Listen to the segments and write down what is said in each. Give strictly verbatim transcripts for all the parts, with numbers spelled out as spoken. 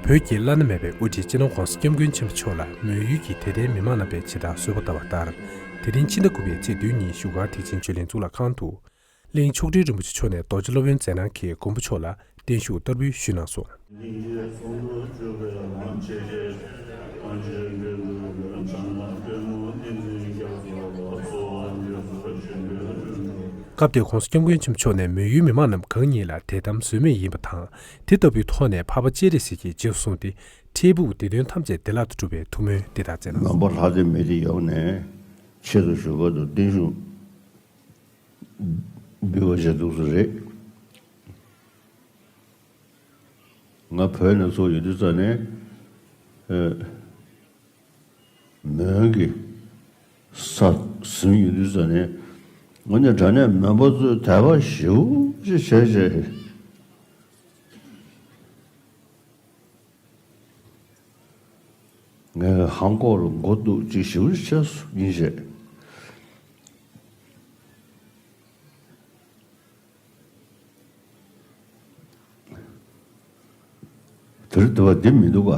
བོད་ཀྱི་བླ་ན་མེད་པའི་དབུ་ཁྲིད་སྤྱི་ནོར་༧གོང་ས་༧སྐྱབས་མགོན་ཆེན་པོ་མཆོག་ལ་མོན་ཡུལ་གྱི་དད་ལྡན་མི་མང་རྣམ་པས་ཇི་ལྟར་གསོལ་བ་བཏབ་པ་ལྟར། དེ་རིང་ཕྱི་ཟླ་དགུ་པའི་ཚེས་བདུན་ཉིན་བཞུགས་སྒར་ཐེག་ཆེན་ཆོས་གླིང་གཙུག་ལག་ཁང་དུ། གླིང་མཆོག་སྤྲུལ་རིན་པོ་ཆེ་མཆོག་ནས་རྡོ་རྗེ་སློབ་དཔོན་མཛད་གནང་གི་མགོན་པོ་མཆོག་ལ་བརྟན་བཞུགས་བསྟར་འབུལ་ཞུས་གནང་སོང་། སྐབས་དེར་༧གོང་ས་༧སྐྱབས་མགོན་ཆེན་པོ་མཆོག་ནས་མོན་ཡུལ་མི་མང་རྣམས་གང་ཉིད་ལ་དད་དམ་ཟོལ་མེད་ཡིན་པ་དང་། དེ་ལྟ་བུའི་ཐོག་ནས་འཕགས་པ་སྤྱན་རས་གཟིགས་ཀྱི་རྗེས་སུ་བཟུང་སྟེ་འཕྲལ་ཕུགས་བདེ་དོན་ཐམས་ཅད་བདེ་བླག་ཏུ་འགྲུབ་པའི་ཐུགས་སྨོན་འདི་ལྟར་མཛད་གནང་། མོན་པ་ལྷ་སྡེ་མི་སྡེ་ཡོངས་ནས་ཆེད་དུ་ཞུ་སྒར་དུ་བརྟན་བཞུགས་འབུལ་བ་བྱས་འདུག་སེ་རེད། ང་བོད་ནས་ཚུར་ཡོང་དུས་ཙམ་ནས། ཨ། མོན་གྱི་ས་ཟིན་ཡོང་དུས་ཙམ་ནས། ང་ནི་དྲང་གནས་མོན་པ་ཚོས་དད་པ་ཞེ་པོ་ཅིག་བྱས་བྱས། ངས་ཧང་ཀོག་ལ་མགོ་གཏུག་ཅིག་ཞེ་པོ་ཅིག་བྱས་སོང་ཡིན་བྱས། དེར་དུ་བ་འདི་མི་འདུག་ག་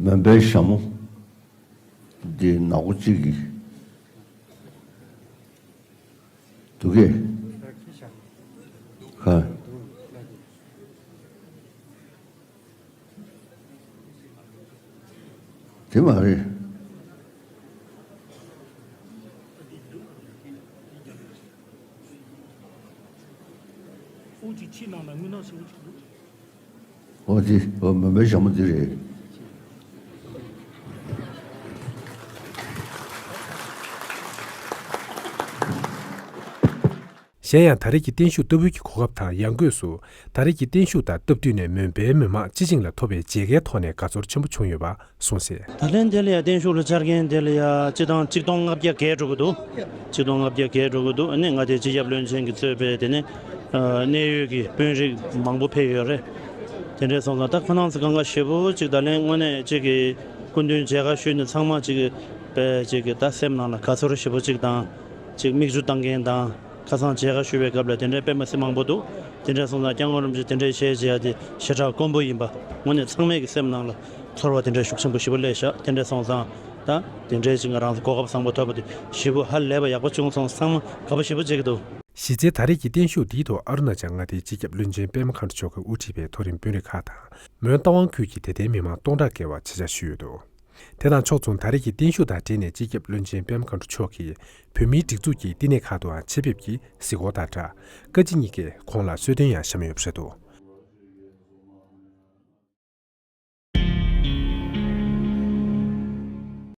མོན་པའི་ཞྭ་མོ་འདི་ནག་པོ་གཅིག་གིས་འདུག་གས། ཧ། དེ་མ་རེད། ཨོ་དེ་ཨོ་མོན་པའི་ཞྭ་མོ་དེ་རེད། གཞན་ཡང་ད་རེས་ཀྱི་བརྟན་བཞུགས་བསྟར་འབུལ་གྱི་གོ་སྐབས་དང་ཡང་སྒོས་སུ། ད་རེས་ཀྱི་བརྟན་བཞུགས་དང་སྟབས་བསྟུན་ནས་མོན་པའི་མི་མང་སྤྱི་བྱིངས་ལ་ཐོབ་པའི་མཇལ་ཁའི་ཐོག་ནས་དགའ་ཚོར་ཆེན་པོ་བྱུང་ཡོད་པ་གསུངས་གསལ། ད་ལན་དེ་ལ་ཡང་བརྟན་བཞུགས་ལ་བཅར་མཁན་དེ་ལ་ཡང་སྤྱི་བཏང་ཆིག་སྟོང་ལྔ་བརྒྱ་བརྒལ་འགྲོ་གི་འདུག་ཆིག་སྟོང་ལྔ་བརྒྱ་བརྒལ་འགྲོ་གི་འདུག་ཨ་ནི་ང་དེ་སྤྱི་ཁྱབ་བློན་ཆེན་གྱིས་གཙོས་པའི་དེ་ནི་གནད་ཡོད་ཀྱི་དཔོན་རིགས་མང་པོ་ཕེབས་ཡོད་རེད། དེ་འདྲས་སོང་ཙང་ད་ཁོ་རང་ཚོ་གང་ག་ཞེ་པོ་ཅིག་ད་ལན་དངོས་གནས་ཅིག་གི་སྐུ་མདུན་མཇལ་ཁ་ཞུས་ནས་ཚང་མ་ཅིག་གི་དཔེ་ཅིག་གི་ད་སེམས་ནང་ལ་དགའ་ཚོར་ཞེ་པོ་ཅིག་དང་། ཅིག་མིག་ཆུ་བཏང་མཁན་དང་། ཁ་སང་མཇལ་ཁ་ཞུ་བའི་སྐབས་ལ་དེ་འདྲའི་དཔེ་མི་སྲིད་མང་པོ་འདུག་དེ་འདྲ་སོང་ཙང་སྐྱབས་མགོན་རིན་པོ་ཆེ་དེ་འདྲའི་བཤད་བྱེད་ཡ་དེ་ཞེ་དྲག་དཀོན་པོ་ཡིན་པ་དངོས་གནས་ཚང་མའི་གི་སེམས་ནང་ལ་ཚོར་བ་དེ་འདྲའི་ཤུགས་ཆེན་པོ་ཞེ་པོ་སླེབས་ཤག་དེ་འདྲ་སོང་ཙང་ད་དེ་འདྲའི་ཅིག་ང་རང་ཚོ་གོ་སྐབས་བཟང་པོ་ཐོབ་པ་དེ་ཞེ་པོ་ཧ་ལས་པ་ཡག་པོ་བྱུང་སོང་། ཚང་མ་དགའ་པོ་ཞེ་པོ་བྱེད་ཀྱི་འདུག་གཞི་རྩའི་ད་རེས་ཀྱི་བརྟན་བཞུགས་འདིའི་ཐོག་ཨ་རུ་ན་ཅལ་མངའ་སྡེའི་སྤྱི་ཁྱབ་བློན་ཆེན་པད་མ་མཁའ་འགྲོ་མཆོག་གིས་དབུ་ཁྲིད་པའི་མཐོ་རིམ་དཔོན་རིགས་ཁག་དང་མོན་རྟ་དབང་ཁུལ་གྱི་དད་ལྡན་མི་མང་སྟོང་ཕྲག་བརྒལ་བ་ཆེད་བཅར་ཞུས་ཡོད་འདུག་དེ་དང་ཕྱོགས་མཚུངས་ད་རེས་ཀྱི་བརྟན་བཞུགས་དང་འབྲེལ་ནས་སྤྱི་ཁྱབ་བློན་ཆེན་པད་མ་མཁའ་འགྲོ་མཆོག་གིས་བོད་མིའི་སྒྲིག་འཛུགས་ཀྱི་བསྟི་གནས་ཁག་ཏུའང་ཆེད་ཕེབས་ཀྱིས་གཟིགས་སྐོར་དང་སྦྲགས་བཀའ་སྤྱི་གཉིས་ཀས་ཁོང་ལ་གསོལ་སྟོན་ཡང་བཤམས་ཡོད་པ་རེད་འདུག